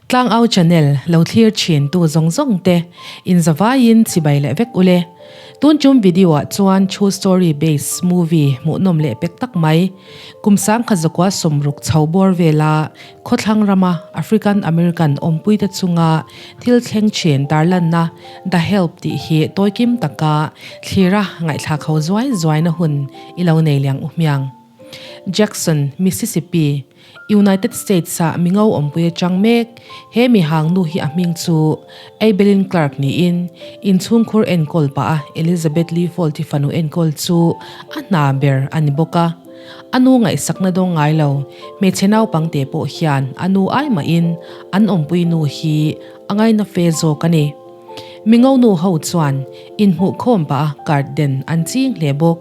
Tlangau channel lo thlir thin tu zawng zawng te in zavaiin chibai leh vek ule. Tun tum video ah chuan true story base movie hmuhnawm leh pek tak mai kum sangkhat zakua sawmruk chho bawr vela khawthlang rama African American awmpuite chunga thil thleng thin tarlanna The Help tih hi tawikim taka thlira ngaihthlak ho zuai zuaina hun i lo nei liang u hmiang. Jackson, Mississippi, United States-ah mingo awmpui atang mek. He mihang nu hi a hming chu Aibeline Clark niin inchhungkhur enkawl pah a Elizabeth Lee Folt-i fanu enkawl chu a hna ber a ni bawk a. A nu ngaihsakna dawng ngai lo, hmeichhe naupangte pawh hian a nu ai mahin an awmpui nu hi a ngaina fe zawk a ni. Mingo nu ho chuan inhmuhkhawm pah a card den an ching hle bawk.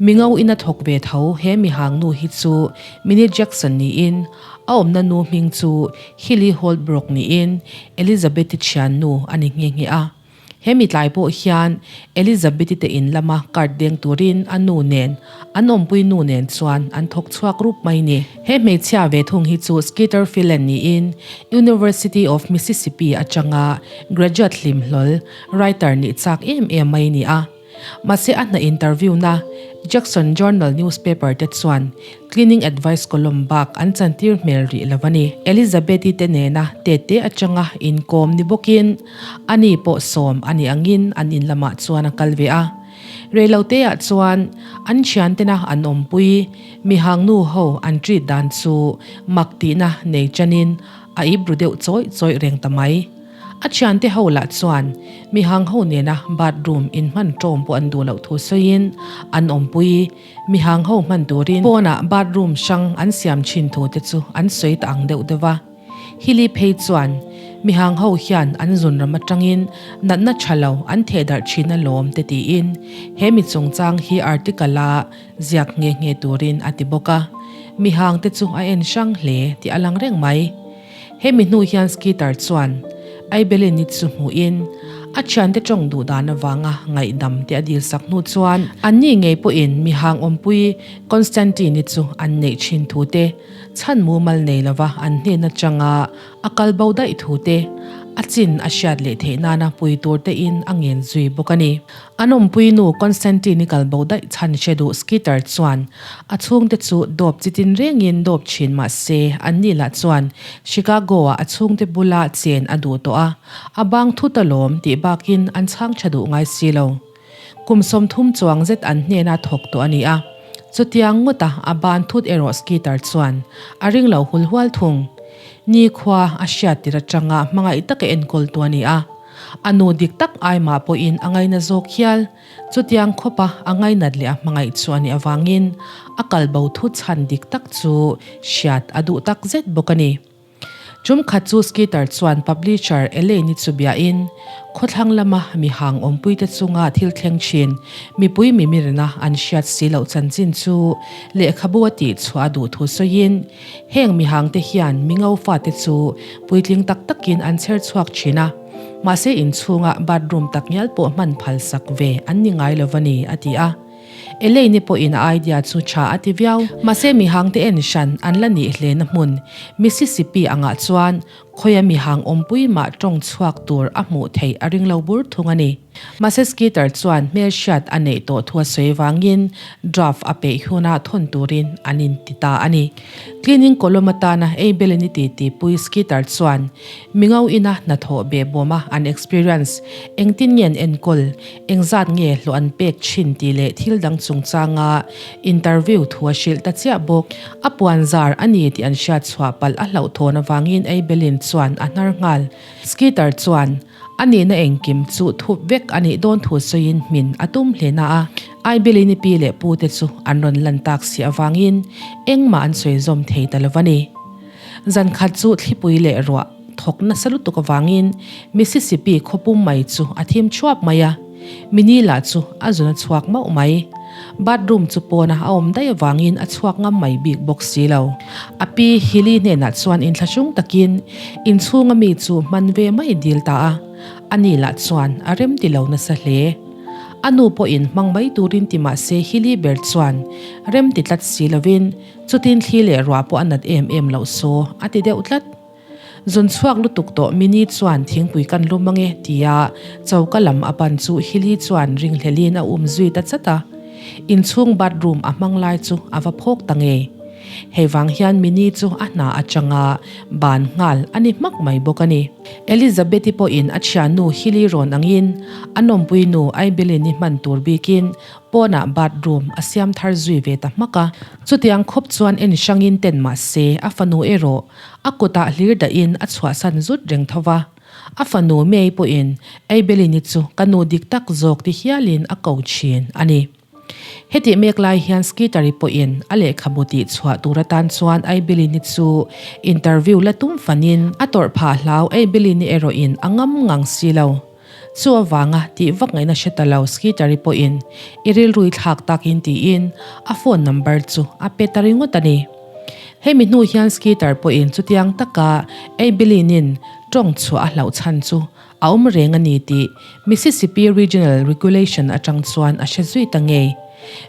Mingo in a thawk ve tho he mihang nu hi chu Minnie Jackson niin a awmna nu hming chu Hilly Holbrook niin Elizabeth-i thian nu a ni nghe nghe a. He mi tlai pawh hian Elizabeth-i te in lama card deng turin a nu nen an awmpui nu nen chuan an thawk chhuak rup mai ni. He hmeichhia ve thung hi chu Skeeter Phelan niin University of Mississippi atanga graduate hlim hlawl writer nih chak em em mai ni a. Mahse a hna interview na Jackson Journal newspaper te chuan cleaning advice column bak an chantir hmel rih lo a ni. Elizabeth-i te nena tete atanga inkawm ni bawkin ani pawh sawm a nih angin an in lamah chuan a kal ve a. Reiloteah chuan an thiantena an awmpui mihang nu ho an treat dan chu mak tihna nei chanin a ip ru deuh chawih chawih reng ta mai. A thiante ho lah chuan mihang ho nena bathroom inhman ṭawm pawh an duh loh thu sawiin an awmpui. Mihang ho hman turin pawnah bathroom hrang an siam thin thu te chu an sawi ta ang deuh deuh a. Hili phei chuan mihang ho hian an zunram atangin natna tha lo an thehdarh thin alawm te tiin he mi chungchang hi article-a ziak nghe nghe turin a ti bawk a. Mihang te chu a en hrang hle tih a lang reng mai. Hemi hnu hian Skeeter chuan Aibelin-i chu hmuhin a thiante tawng duh dan avanga ngaihdam te a dilsak hnu chuan anni ngei pawhin mihang awmpui Constantine-i chu an neih thin thu te, chhan mumal nei lova an hnen atanga a kal bo daih thu te, a chin a hriat leh theih nana pui tur tein a ngen zui bawk a ni. An awmpui nu Constantine-i kal bo daih chhan hre duh Skeeter chuan a chhungte chu dawp chi tin rengin dawp thin mah se anni lah chuan Chicago-ah a chhungte bula chen a duh tawh a, a bang thut alawm tih bakin an chhang tha duh ngai si lo. Kum 30 chuang zet an hnena thawk tawh a ni a, chutiang ngawta a ban thut erawh Skeeter chuan a ring lo hul hual thung. Nikhua a hriat tir atanga hmangaih taka enkawl tu a ni a. A nu dik tak aimah pawhin a ngaina zawk hial. Chutiang khawpa a ngainat leh a hmangaih chu a nih avangin a kal bo thu chhan dik tak chu hriat a duh tak zet bawk a ni. Tum khat chu Skeeter chuan publisher Elaine-i chu biahin khawthlang lama mihang awmpuite chunga thil thleng thin mipui mimirna an hriat si loh chanchin chu lehkhabu a tihchhuah a duh thu sawiin Heng mihangte hian mingo fate chu puitling tak takin an chher chhuak thin a, mahse inchhunga bathroom takngial pawh hman phalsak ve an ni ngai lo va ni, a ti a. Elaine-i pawhin a idea chu tha a ti viau. Mahse mihangte en hran an la nih hlena hmun Mississippi angah chuan Khawia mihang awmpui mah tawng chhuak tur a hmuh theih a ring lo bur thung a ni. Mahse Skeeter chuan hmelhriat a neih tawh thu a sawi vangin draft a peih huna thawn turin an inti ta a ni. Cleaning column atana ei belin i titi pui Skeeter chuan mingo ina hnathawh behbawma an experience engtin nge an enkawl, engzat nge hlawh an pek thin tih leh thil dang chungchanga interview thu a hrilh ta chiah bawk. A puan zar a ni tih an hriat chhuah palh a hlauhthawn avangin Aibelin chuan a hnar nghal. Skeeter chuan a nihna engkim chu thup vek a nih dawn thu sawiin hmin a tum hle na a. Aibelin-i pi leh pu te chu an rawn lan tak si avangin engmah an sawi zawm thei ta lo va ni. Zan khat chu thlipui leh ruah thawk nasa lutuk avangin Mississippi khawpum mai chu a thim thuap mai a. Mini lah chu a zun a chhuak mauh mai. Bathroom chu pawna a awm daih avangin a chhuak ngam mai bik bawk si lo. A pi Hilly hnenah chuan inthlahrung takin inchhunga mi chu hman ve mai dil ta a, ani lah chuan a rem ti lo nasa hle. A nu pawhin hmang mai turin ti mah se Hilly ber chuan rem ti tlat si lovin chutin thli leh ruah pawh a nat em em loh saw a ti deuh tlat. Zun chhuak lutuk tawh Minnie chuan thingpui kan lum ange tia choka lam a pan chu Hilly chuan ringhlelin a um zui ta chat a. Inchhung bathroom a hmang lai chu a va phawk ta ngei. Hei vang hian Minnie chu a hna atanga ban nghal a ni hmak mai bawk a ni. Elizabeth-i pawhin a thiannu Hilly rawn angin a nawmpui nu Aibeline-i hman tur bikin pawnah bathroom a siam thar zui ve ta hmak a. Chutiang khawp chuan en hrangin ten mah se a fanu erawh a kutah hlir dahin a chhuahsan zut reng tho va. A fanu May pawhin Aibeline-i chu ka nu dik tak zawk ti hialin a ko thin a ni. Hetih mek lai hian Skeeter-i pawhin a lehkhabu tih chhuah tur atan chuan Aibeline-i chu interview la tum fanin a tawrh phah hlau Aibeline-i erawhin a ngam ngang si lo. Chu avanga tih vak ngaihna hre ta lo Skeeter-i pawhin i rilrui thlak takin tiin a phone number chu a pe ta ringawt a ni. Hemi hnu hian Skeeter pawhin chutiang taka Aibeline-in tawng chhuah a hlauh chhan chu a awm reng a ni tih Mississippi Regional Regulation atang chuan a hre zui ta ngei.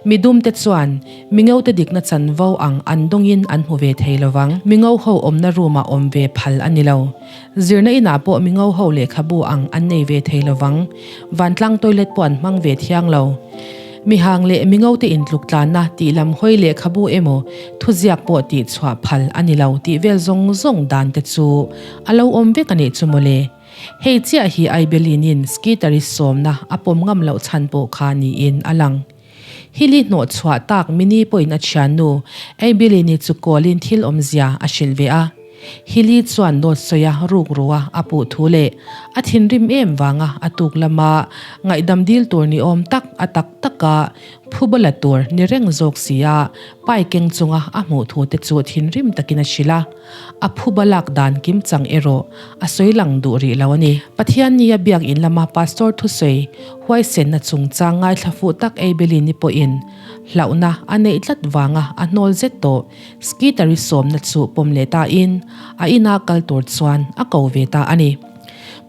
Midumte chuan Mingote dikna chanvo ang an dawngin an hmu ve thei lovang. Mingo ho awmna room-ah awm ve phal a ni lo. Zirna inah pawh Mingo ho lehkhabu ang an nei ve thei lovang. Vantlang toilet pawh an hmang ve thiang lo. Mihang leh Mingote intluk tlanna tih lam hawi lehkhabu emaw thuziak pawh tih chhuah phal a ni lo tih vel zawng zawng dan te chu a lo awm vek a nih chu mawle. Hei chiah hi Aibelinin Skeeter-i sawmna a pawm ngam loh chhan pawh kha niin a lang. Hili hnawh chhuah tak Mini pawhin a thiannu Aibilini chu kawlin thil awmzia a hrilh ve a. Hili chuan dawt sawi a ruk ru a a puh thu leh a thinrim em vanga a tuk lama ngaihdam dil tur ni awm tak a tak taka phuba la tur ni reng zawk si a pai keng chunga a hmuh thu te chu thinrim takin a hrilh a. A phuba lak dan kimchang erawh a sawi lang duh rih lo a ni. Pathiannia biakinn lama pastor thusawi huaisenna chungchang ngaithla fuh tak Aibelin-i pawhin hlauhna a neih tlat vanga a hnawl zet tawh Skeeter-i sawmna chu pawm leh tain a ina kal tur chuan a ko ve ta a ni.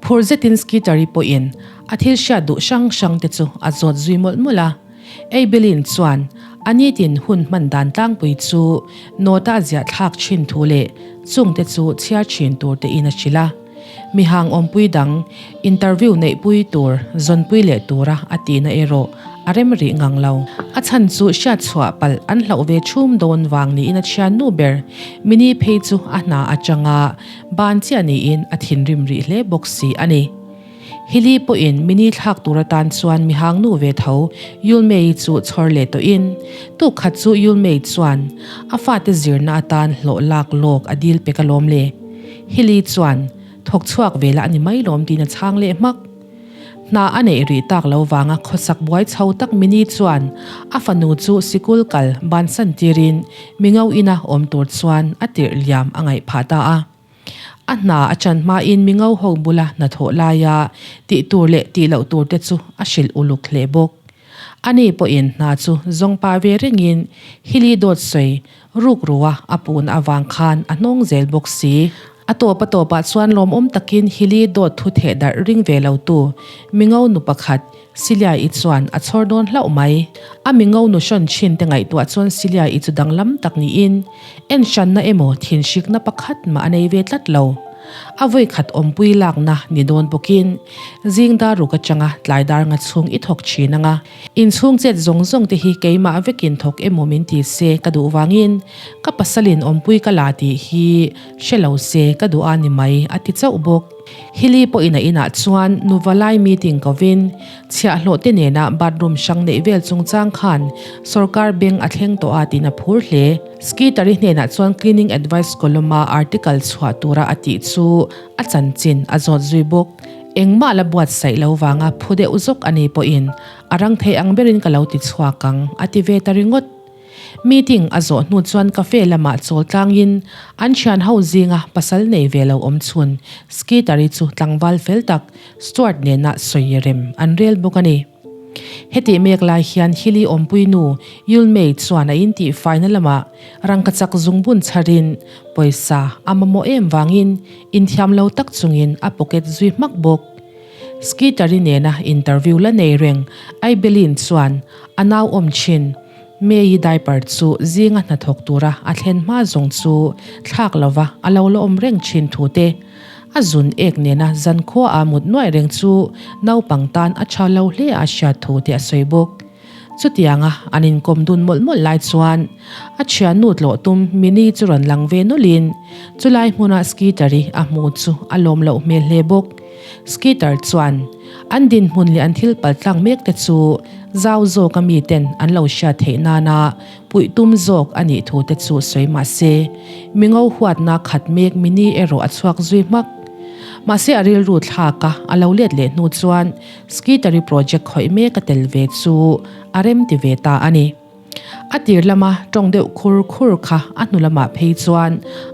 Phur zetin Skeeter-i pawhin a thil hriat duh hrang hrang te chu a zawt zui mawlh mawlh a. Aibelin chuan a nitin hun hman dan tlangpui chu note-a ziah thlak thin thu leh chungte chu chhiar thin tur tein a hrilh a. Mihang awmpui dang interview neihpui tur zawnpui leh tura a tihna erawh a rem rih ngang lo. A chhan chu hriat chhuah palh an hlauh ve chhum dawn vang niin a chhian nu ber Mini phei chu a hna atanga ban chiah niin a thinrim rih hle bawk si a ni. Hili pawhin mini thlak tur atan chuan mihang nu ve tho Yulmei chu chhawr leh tawhin tuk khat chu Yulmei chuan a fate zirna atan hlawh lak lawk a dil pek alawm le. Hili chuan thawk chhuak ve lah a ni mai lawm tiin a chhang leh hmak. Hna a neih rih tak lo vanga khawsak buai chho tak mini chuan a fanu chu sikul kal bansan tirin mingo ina awm tur chuan a tirh liam a ngaih phah ta a. A hna a chan hmain mingo ho bula hnathawh laia tih tur leh tih loh tur te chu a hrilh uluk hle bawk. Ani pawhin hna chu zawng pah ve rengin Hili dawt sawi ruk rua a pun avang khan a hnawng zel bawk si. A tawp a tawpah chuan lawmawm takin Hili dawt thu theh darh ring ve lo tu mingo nu pakhat Silia-i chuan a chhawr dawn hlauh mai. A mingo nu hrawn thin te ngaihtuah chuan Silia-i chu danglam tak niin en hranna emaw thinhrikna pakhat mah a nei ve tlat lo. A vawi khat awmpui lakna ni dawn bawkin zing dar ruk atanga tlai dar nga chhung i thawk thin anga inchhung chet zawng zawng te hi keimah vekin thawk emaw min ti se ka duh vangin ka pasalin awmpui ka la tih hi hre lo se ka duh a ni mai a ti chauh bawk. Hili pawhin a inah chuan nuva lai meeting kovin chhiahhlawh te nena bathroom hrang neih vel chungchang khan sorkar beng a thleng tawh a tiin a phur hle. Skeeter-i hnenah chuan cleaning advice column-a article chhuah tura a tih chu a chanchin a zawt zui bawk. Engmah la buatsaih lo vanga phu deuh zawk a ni pawhin a rang thei ang berin ka lo ti chhuak ang a ti ve ta ringawt. Meeting a zawh hnu chuan cafe lamah chawl tlangin an thian ho zinga pasal nei ve lo awm chhun Skeeter-i chu tlangval fel tak Stuart nena sawi rem an rel bawk a ni. Hetih mek lai hian Hilly awmpui nu Yulmei chuan a intih faina lamah rangkachak zungbun chharin pawisa a mamawh em vangin inthiam lo tak chungin a pocket zui hmak bawk. Skeeter-i nena interview la nei reng Aibelin chuan a nau awm thin. May-i diaper chu zinga hnathawk tura a thlen hma zawng chu thlak lova a lo la awm reng thin thu te, a zun ek nena zankhua a mut nuaih reng chu naupang tan a tha lo hle a hriat thu te a sawi bawk. Chutianga an inkawm dun mawlh mawlh lai chuan a thiannu tlawh tum Minnie chu rawn lang ve nawlhin chulai hmuna Skeeter-i a hmu chu a lawm loh hmel hle bawk. Skeeter chuan an dinhmun leh an thil paltlang mek te chu zau zawka miten an lo hriat theih nana puih tum zawk a nih thu te chu sawi mah se, mingo huatna khat mek Minnie erawh a chhuak zui hmak. Mahse a rilru thlak a, a lo let leh hnu chuan Skittery project khawih mek a tel ve chu a rem ti ve ta a ni. A tir lama tawng deuh khur khur kha a hnu lamah phei chuan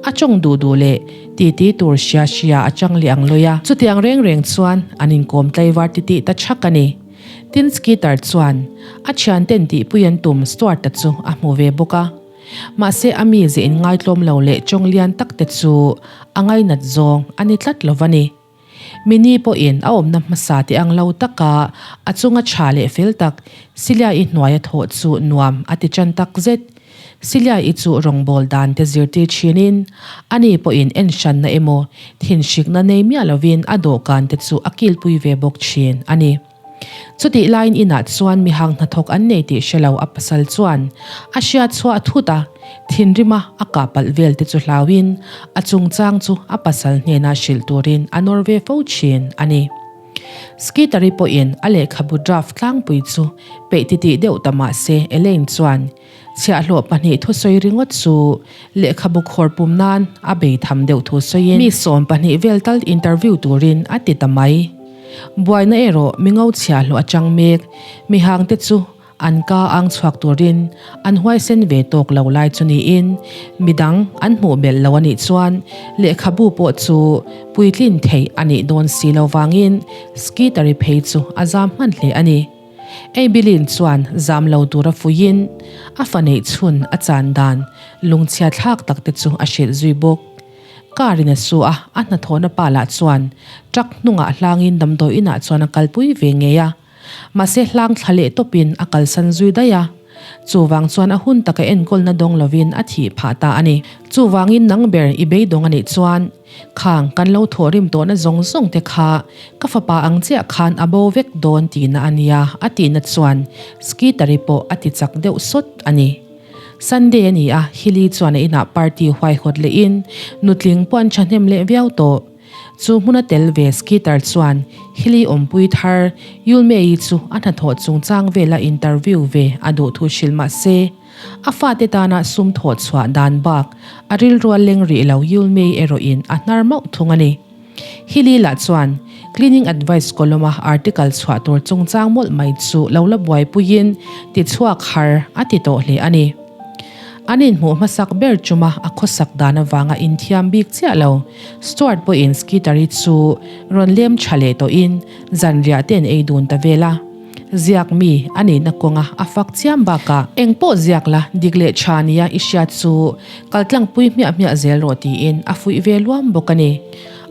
a tawng duh duh leh titi tur hria hria a chang leh ang lawi a. Chutiang reng reng chuan an inkawm tlaivar titih ta chhak a ni. Tin Skitter chuan a thianten tihpui an tum Stuart-a chu a hmu ve bawk a. Mahse a mize inngaitlawm lo leh tawng lian tak te chu a ngainat zawng a ni tlat lo va ni. Mini pawhin a awmna hmasa tih ang lo taka a chunga tha leh fel tak Celia-i hnuaia thawh chu nuam a ti tan tak zet. Celia-i chu rawngbâwl dan te zirtir thinin ani pawhin en hranna emaw thinhrikna nei miah lovin a dawhkan te chu a kilpui ve bawk thin a ni. Chutih laiin inah chuan mihang hnathawk an nei tih hre lo a pasal chuan a hriat chhuah thut a, thinrima a kah palh vel te chu hlauin a chungchang chu a pasal hnena hrilh turin a nawr ve fo thin a ni. Skittery pawhin a lehkhabu draft tlangpui chu peih titih deuh ta mah se Elaine chuan chhiahhlawh pahnih thusawi ringawt chu lehkhabu khawr pum nan a bei tham deuh thu sawiin mi 12 vel tal interview turin a ti ta mai. Buaina erawh mi ngo chhiahhlawh atang mek mihangte chu an ka ang chhuak turin an huaisen ve tawk lo lai chu niin midang an hmuh belh lo a nih chuan lehkhabu pawh chu puitlin theih a nih dawn si lo vangin Skittery phei chu a zam hman hle a ni. Abilene chuan zam lo tura fuiin a fa neih chhun a chan dan lungchhia thlak tak te chu a hrilh zui bawk. Car in a su a, a hnathawhna pa lah chuan truck hnungah hlangin damdawi inah chuan a kalpui ve ngei a. Mahse hlang thla leh tawpin a kalsan zui daih a. Chuvang chuan a hun taka enkawlna dawng lovin a thih phah ta a ni. Chuvangin nang ber i beidawng a nih chuan Khang kan lo thawhrim tawhna zawng zawng te kha ka fapa ang chiah khan a bo vek dawn tihna a nia a tihna chuan Skittery pawh a ti chak deuh sawt a ni. Sunday a ni a, Hilly chuan a inah party huaihawt lehin nutling pawh an thahnem leh viau tawh. Chu hmuna tel ve Skitter chuan Hilly awmpui thar Yulmei chu a hnathawh chungchang vela interview ve a duh thu hrilh mah se, A fate tana sum thawh chhuah dan bak a rilrual leng rih lo Yulmei erawhin a hnar mauh thung a ni. Hilly lah chuan Cleaning Advice column-a article chhuah tur chungchang mawlh mai chu lo la buaipuiin tichhuak har a ti tawh hle a ni. An inhmuh hmasak ber chuma a khawsak dan avanga inthiam bik chiah lo Stuart pawhin Skittery chu rawn lem tha leh tawhin zanriah te an ei dun ta vel a. Ziak mi a nihna kawnga a fak chiam bakah eng pawh ziak la dik leh tha nia i hriat chu kaltlangpui hmiah hmiah zel rawh tiin a fuih ve luam bawk a ni.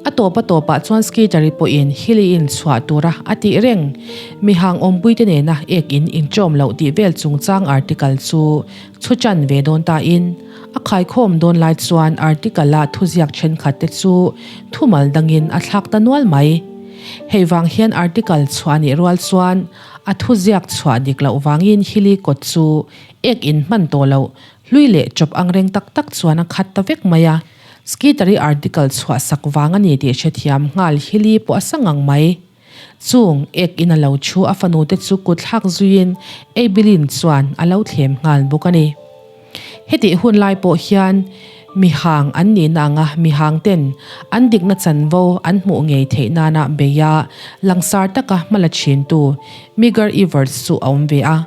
A tawp a tawpah chuan Skittery pawhin Hilly-in chhuah tura a tih reng. Mihang awmpuite nena ek in inṭawm loh tih vel chungchang article chu chhu chan ve dawn tain a khaikhawm dawn lai chuan article-a thuziak thenkhat te chu thumal dangin a thlak ta nual mai. Hei vang hian article chhuah nih rual chuan a thuziak chhuah dik loh vangin Hilly kawt chu ek in hman tawh loh hlui leh chawp ang reng tak tak chuan a khat ta vek mai a. Skittery article chhuah sak vang a ni tih hrethiam nghal Hilly pawh a sa ngang mai. Chung ek in a lo thu a fanu te chu kut thlak zuiin Abilene chuan a lo thlem nghal bawk a ni. Hetih hun lai pawh hian mihang an nihna anga mihang ten an dikna chanvo an hmuh ngei theih nana beia langsar taka hma la thintu Migger Evers chu a awm ve a.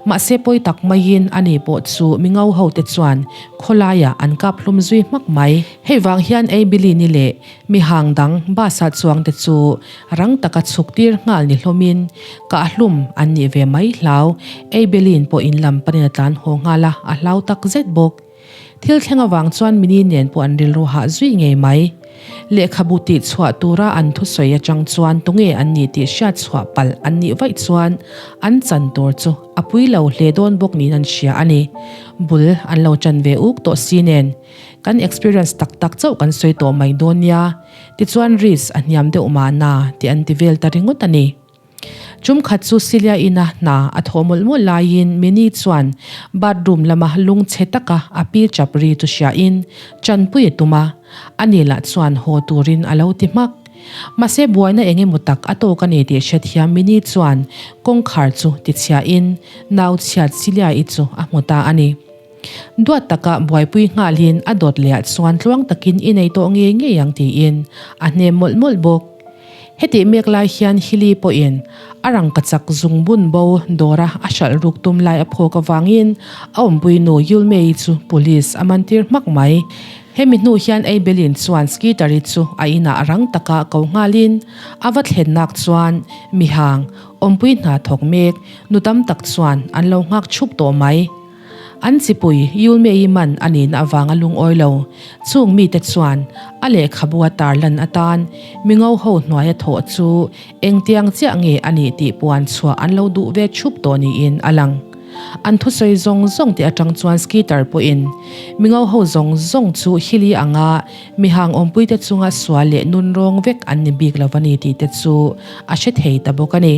Mahse pawi tak maiin ani pawh chu mi ngo ho te chuan khawlaiah an kap hlum zui hmak mai. Hei vang hian Abilene-i leh Mihang dang bus-a chuang te chu rang taka chhuk tir nghal ni hlawmin kah hlum an nih ve mai hlau. Abilene pawh in lam panin a tlan haw nghal a, a hlau tak zet bawk. Thil thleng avang chuan Minnie nen pawh an rilru hah zui ngei mai. Lehkhabu tih chhuah tura an thusawi atang chuan tunge an nih tih hriat chhuah palh an nih vaih chuan an chan tur chu a pui lo hle dawn bawk niin an hria a ni. Bul an lo chan ve uk tawh si nen kan experience tak tak chauh kan sawi tawh mai dawn nia, tichuan risk a hniam deuh mahna tih an ti vel ta ringawt a ni. Tum khat chu Celia ina hna a thawh mawlh mawlh laiin Minnie chuan bathroom lama lungchhe taka a pi chap ri chu hriain chanpui a tum a, ani lah chuan haw turin a lo ti hmak. Mahse buaina eng emaw tak a tawk a ni tih hrethiam Minnie chuan kawngkhar chu tichhiahin nau chhiat Celia-i chu a hmu ta a ni. Duat taka buaipui nghalin a dawt lehah chuan tluang takin i nei tawh ngei ngei ang tiin a hnem mawlh mawlh bawk. Hetih mek lai hian Hili pawhin a rangkachak zungbun bo dawra a hralh ruk tum lai a phawk avangin a awmpui nu Yulmei chu police a mantir hmak mai. Hemi hnu hian Aibelin chuan Skeeter-i chu a inah rang taka ko nghalin a va thlennak chuan mihang awmpui hna thawk mek nu tam tak chuan an lo nghak chhup tawh mai. An chipui Yulmei man a nihna avanga lungawi lo. Chung mite chuan a lehkhabu a tarlan atan mingo ho hnuaia thawh chu engtiang chiah nge a nih tih puan chhuah an lo duh ve thup tawh niin a lang. An thusawi zawng zawng te atang chuan Skeeter pawhin mingo ho zawng zawng chu hili anga mihang awmpuite chunga sual leh nunrawng vek an ni bik lo a ni tih te chu a hre thei ta bawk a ni.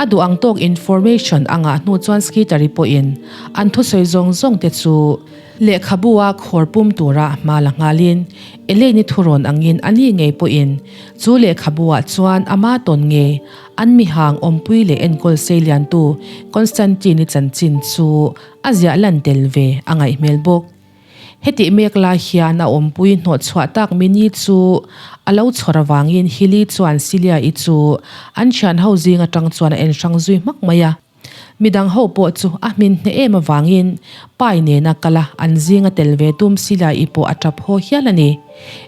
A duh ang tawk information a ngah hnu chuan Skeeter-i pawhin an thusawi zawng zawng te chu lehkhabu a khawr pum tura hma la nghalin Elaine-i thurawn angin a ni ngei pawhin chu lehkhabu ah chuan ama tawn ngei an mihang awmpui leh enkawl seiliantu Constantine-i chanchin chu a ziah lan tel ve a ngaih hmel bawk. Hetih mek lai hian a awmpui hnawh chhuah tak Minnie chu a lo chhawr avangin Hilly chuan Celia-i chu an thian ho zing atang chuan a en hrang zui hmak mai a. Midang ho pawh chu a hmin hneh em avangin Pai nena kal a an zinga tel ve tum Celia-i pawh a tap haw hial a ni.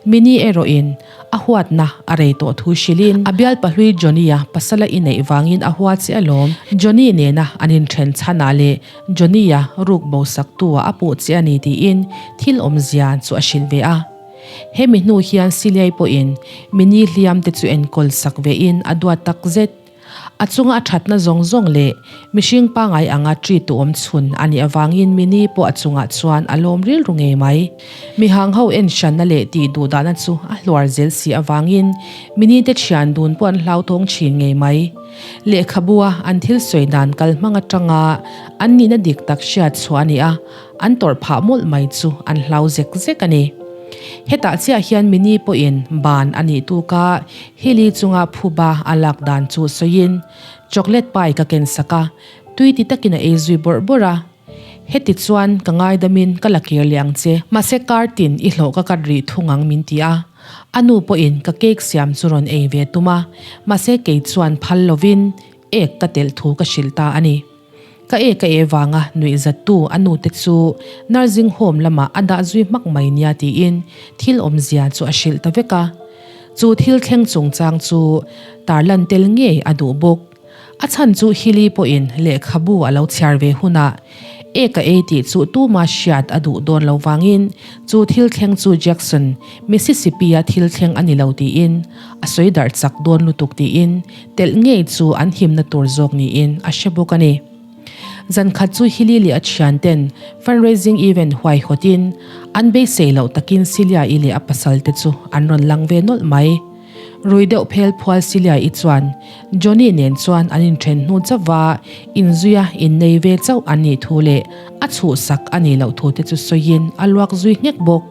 Minnie erawhin A huatna a rei tawh thu hrilhin a bialpa hlui Johnny-a pasala i neih vangin a hua che alawm. Johnny nena an inthen chhanah leh Johnny-a ruk bo saktu-ah a puh che a ni tiin thil awmzia chu a hrilh ve a. Hemi hnu hian Siliai pawhin Minnie hliam te chu enkawl sak vein a duat takzet. A chunga a thatna zawng zawng leh mihring pangai anga ṭi tu awm chhun a nih avangin Minnie pawh a chungah chuan a lawm rilru ngei mai. Mihang ho en hranna leh tih duh dahna chu a hluar zel si avangin Minnie te thian dun pawh an hlauthawng thin ngei mai. Lehkhabua an thil sawi dan kal hmang atanga an nihna dik tak hriat chhuah a ni a, an tawrh phah mawlh mai chu an hlau zek zek a ni. Hetah chiah hian Minnie pawhin ban a nih tuk a, Hili chunga phuba a lak dan chu sawiin chocolate pie ka ken sak a, tui ti takin a ei zui bawrh bawrh a. Heti chuan ka ngaidamin ka la kir leh ang che, mahse kar tin i hlawh ka kat rih thung ang min ti a. A nu pawhin ka cake siam chu rawn ei ve tum a, mahse kei chuan phal lovin ek ka telh thu ka hrilh ta a ni. Ka e ka e vanga nuih zattu a nute chu nursing home lamah a dah zui hmak mai nia tiin thil awmzia chu a hrilh ta vek a. Chu thil thleng chungchang chu tarlan tel ngei a duh bawk. A chhan chu Hilly pawhin lehkhabu a lo chhiar ve hunah e ka ei tih chu tuma hriat a duh dawn lo vangin chu thil thleng chu Jackson, Mississippi-a thil thleng a ni lo tiin a sawi darh chak dawn lutuk tiin Telh ngei chu an himna tur zawk niin a hre bawk a ni. Zan khat chu Hilly leh a thian ten fundraising event huaihawtin an beisei loh takin Celia-i leh a pasal te chu an rawn lang ve nawlh mai. Rui deuh phel phual Celia-i chuan Johnny nen chuan an inthen hnu chauh a, inzuia innei ve chauh an nih thu leh a chhuhsak a nih loh thu te chu sawiin a luak zui nghek bawk.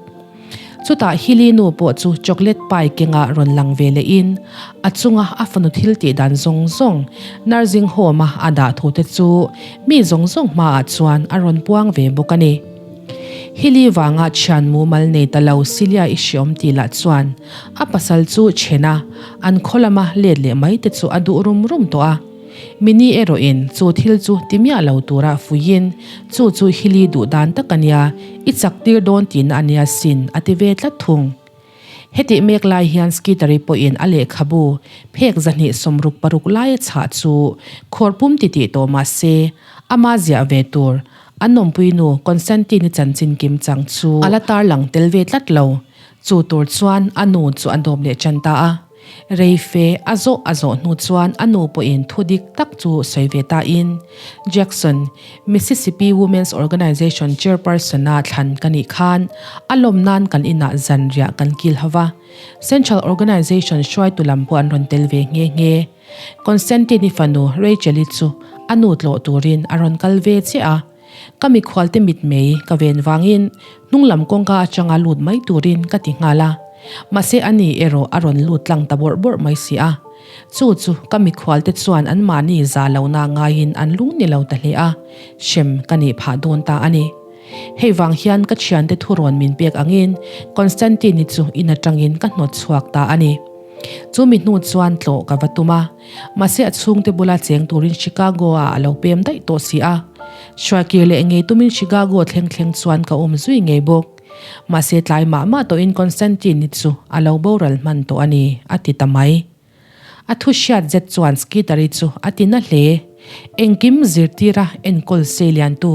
Chutah Hilly nu pawh chu chocolate pie kengah rawn lang ve lehin a chunga a fanu thil tih dan zawng zawng nursing home-a a dah thu te chu mi zawng zawng hmaah chuan a rawn puang ve bawk a ni. Hilly vanga thian mumal nei ta lo Celia i hreawm tih lah chuan a pasal chu then a, an khaw lama let leh mai te chu a duh rum rum tawh a. Mini erawhin chu thil chu ti miah lo tura fuiin, Chu chu Hilly duh dan tak a nia, i chak tir dawn tihna a nia sin, a ti ve tlat thung. Hetih mek lai hian Skittery pawhin a lehkhabu phek 266 lai a chhah chu khawr pum ti tih tawh mah se, ama ziah ve tur an awmpuinu Constantine-i chanchin kim chang chu a la tarlang tel ve tlat lo. Chu tur chuan a nu chu a dawp leh ṭan ta a. Rei fe a zawh a zawh hnu chuan a nu pawhin thu dik tak chu sawi ve ta in, Jackson, Mississippi Women's Organization Chairperson-a thlan ka nih khan a lawm nan kan inah zanriah kan kil ho va. Central Organization hruaitu lam pawh an rawn tel ve nghe nghe. Constantine-i fanu Rachel-i chu a nu tlawh turin a rawn kal ve chiah a. Ka mikhualte mitmei ka ven vangin hnunglam kawngka atanga lut mai turin ka ti nghal a, mahse ani erawh a rawn lut tlang ta bawrh bawrh mai si a. Chu chu ka mikhualte chuan anmahni za lohna ngaiin an lung ni lo ta hle a, hrem ka nih phah dawn ta a ni. Hei vang hian ka thiante thurawn min pek angin Constantine-i chu in atangin ka hnawt chhuak ta a ni. Chu mi hnu chuan tlawh ka va tum a. Mahse a chhungte bula cheng turin Chicago-ah a lo pem daih tawh si a. Hruaikir leh ngei tumin Chicago thleng thleng chuan ka awm zui ngei bawk. Mahse tlai mah mah tawhin Constantine-i chu a lo boral hman tawh a ni, a ti ta mai. A thu hriat zet chuan Skeeter-i chu a ti na hle. Engkim zirtira enkawl sei liantu,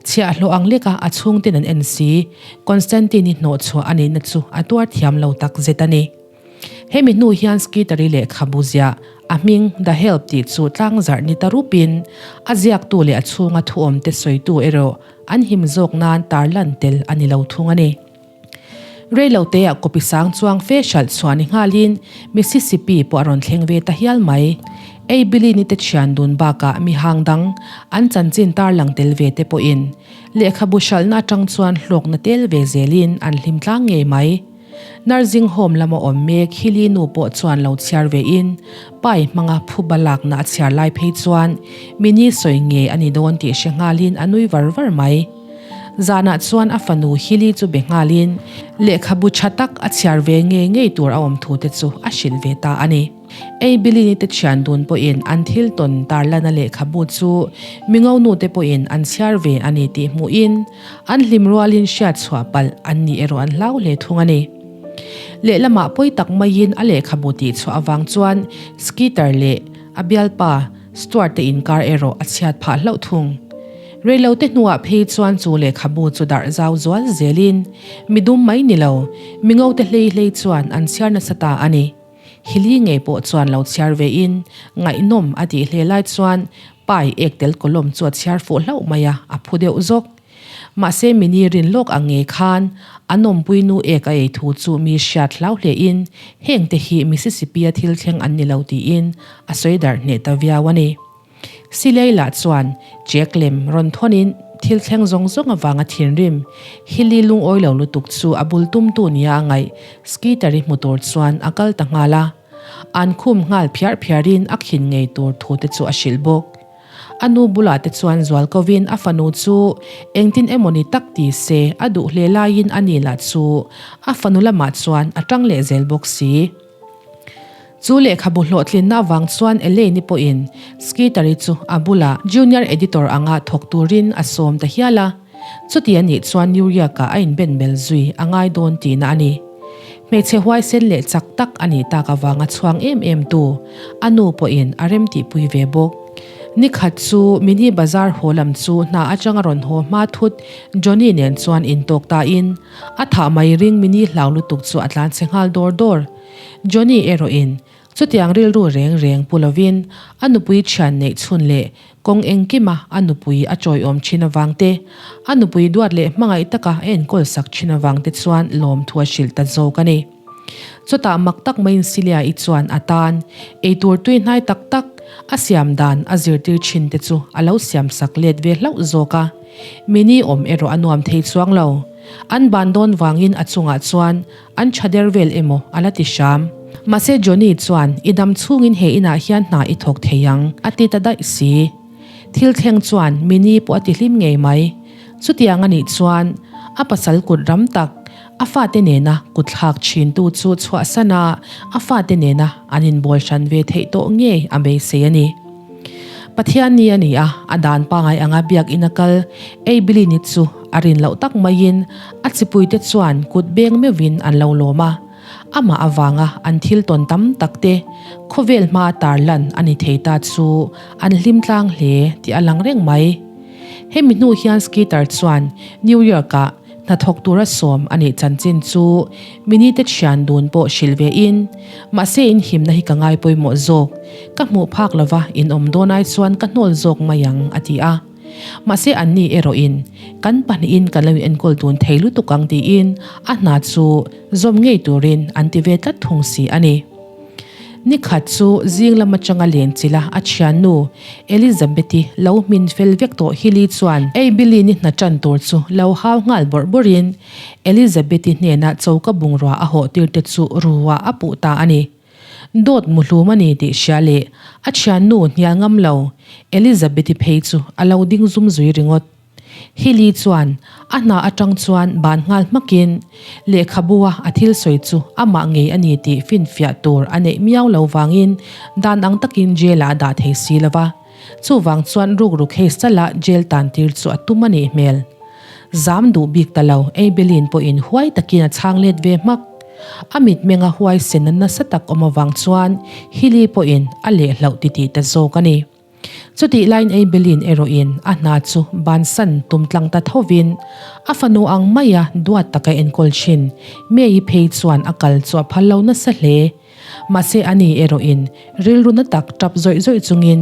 chhiahhlawh ang leka a chhungten an en si, Constantine-i hnawhchhuah a nihna chu a tuar thiam lo tak zet a ni. Hemi hnu hian Skittery lehkhabu ziah a hming The Help tih chu tlangzarh ni ta rupin a ziaktu leh a chhunga thuawmte sawitu erawh an him zawk nan tarlan tel a ni lo thung a ni. Reiloteah copy sang chuang fe hralh chhuah ni nghalin Mississippi pawh a rawn thleng ve ta hial mai. Abilene-i te thian dun bakah mi hang dang an chanchin tarlang tel ve te pawhin lehkhabu hralhna atang chuan hlawkna tel ve zelin an hlim tlang ngei mai. Nursing home lama awm mek Hilly nu pawh chuan lo chhiar ve in, pai hmanga phuba lakna a chhiar lai phei chuan mini sawi nge a ni dawn tih hre nghalin a nui var var mai. Zanah chuan a fanu Hilly chu be nghalin lehkhabu tha tak a chhiar ve ngei ngei tur a awm thu te chu a hrilh ve ta a ni. Abilene te thian dun pawhin an thil tawn tarlana lehkhabu chu mingo nu te pawhin an chhiar ve a ni tih hmuhin an hlim rualin hriat chhuah palh an nih erawh an hlau hle thung a ni. Lehlamah pawi tak maiin a lehkhabu tih chhuah avang chuan Skeeter leh a bialpa Stuart te inkar erawh a chhiat phah hlauh thung. Reilote hnuah phei chuan chu lehkhabu chu darh zau zual zelin midum mai ni lo, mingo te hlei hlei chuan an chhiar nasa ta a ni. Hili ngei pawh chuan lo chhiar ve in, ngaihnawm a tih hle lai chuan pai ek tel kawlawm chu a chhiar fuh hlauh mai a, a phu deuh zawk. Mahse mini rin lawk ang ngei khan an awmpui nu ek a ei thu chu mi hriat hlau hle in, heng te hi Mississippi a thil thleng an ni lo tiin a sawi darh hneh ta viau a ni. Silei lah chuan check lem rawn thawnin thil thleng zawng zawng avanga thinrim Hilly lungawi lo lutuk chu a bul tumtu nia a ngaih Skeeter-i hmu tur chuan a kal ta nghal a. An khum nghal phiar phiarin a khin ngei tur thu te chu a hrilh bawk. A nu bulah te chuan zual kovin a fanu chu engtin emawni tak ti se a duh hle laiin a ni lah chu a fanu lamah chuan a tang leh zel bawk si. Chu lehkhabu hlawhtlinna avang chuan Elaine-i pawhin Skeeter-i chu a bulah junior editor anga thawk turin a sawm ta hial a. Chuti a nih chuan New York-ah a inbenbel zui a ngai dawn tihna a ni. Hmeichhe huaisen leh chak tak a nih tak avanga chhuang em em tu a nu pawhin a remtihpui ve bawk. Nikhat chu Mini Bazar haw lam chu hna atanga rawn haw hma thut Johnny nen chuan intawk tain a thah mai ring Mini hlau lutuk chu a tlanchhe nghal dawr dawr. Johnny erawhin chutiang rilru reng reng pu lovin a nupui thian neih chhun leh kawng engkima a nupui a chawiawm thin avang te, a nupui duat leh hmangaih taka a enkawl sak thin avang te chuan lawmthu a hrilh ta zawk a ni. Chutah mak tak maiin Celia-i chuan a tan eitur tui hnai tak tak a siam dan a zirtir thin te chu a lo siam sak let ve hlauh zawk a. Mini awm erawh a nuam thei chuang lo. An ban dawn vangin a chungah chuan An tha der vel emaw a la ti hram. Mahse Johnny chuan i dam chhungin he inah hian hna i thawk thei ang a ti ta daih si. Thil thleng chuan Minnie pawh a ti hlim ngei mai. Chutiang a nih chuan a pasal kut ram tak a fate nena kut thlak thintu chu chhuahsan a a fate nena an inbawl hran ve theih tawh ngei a beisei a ni. Pathian ni a ni a, a dan pangai anga biakinn a kal Eibilini chu a rin loh tak maiin a chipuite chuan kut beng meuhin an lo lawm a. Amah avanga an thil tawn tam tak te khawvel hmaa tarlan a ni thei ta chu an hlim tlang hle tih a lang reng mai. Hemi hnu hian Skeeter chuan New York-ah. Hnathawk tura sawm a nih chanchin chu Minite thian dun pawh hrilh ve in, mahse in himna hi ka ngai pawimawh zawk, ka hmuh phak lova in awm dawn ai chuan ka hnawl zawk mai ang a ti a. Mahse anni erawhin kan pahnihin kan lo in enkawl dun thei lutuk ang tiin a hna chu zawm ngei turin an ti ve tlat thung si a ni. Ni khat chu zing lam atanga len chilh a a thiannu Elizabeth-i lo hmin fel vek tawh Hilly chuan Abilene-i hna tan tur chu lo hau nghal bawrh bawrhin Elizabeth-i hnenah choka bungrua a hawh tir te chu ruah a puh ta a ni. Dawt muhlum a ni tih hria leh a thiannu hnial ngam lo Elizabeth-i phei chu a lo ding zum zui ringawt. Hilly chuan a hna atang chuan ban nghal hmakin lehkhabua a thil sawi chu amah ngei a ni tih finfiah tur a neih miau lo vangin dan ang takin jail ah a dah thei si lo va. Chuvang chuan rukru case chala jail tan tir chu a tum a nih hmel. Zam duh bik ta lo Abilene pawhin huai takin a chhang let ve hmak. A mitmenga huaisen a nasa tak awm avang chuan Hilly pawhin a lehhlauh titih ta zawk a ni. Chutih laiin Abilene erawhin a hna chu bansan tum tlang ta thovin a fanu ang maia duat taka enkawl thin May-i phei chuan a kal chu a phal lo nasa hle. Mahse ani erawhin rilru na tak tap zawih zawih chungin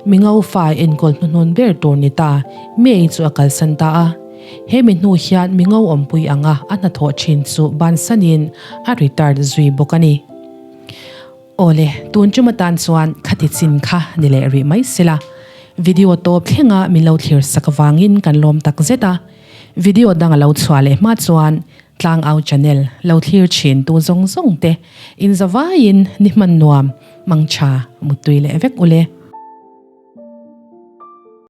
mi ngo fa enkawl hnuhnun ber tur ni ta May-i chu a kalsan ta a. He mi hnu hian mi ngo awmpui anga a hnathawh thin chu bansanin a retired zui bawk a ni. Awle, tun tum atan chuan khati chin kha ni leh rih mai sela. Video tawp thlenga min lo thlir sak avangin kan lawm tak zet a. Video dang a lo chhuah leh hma chuan Tlangau channel lo thlir thin tu zawng zawng te in zavaiin ni hman nuam, mangtha, muttui leh vek ule.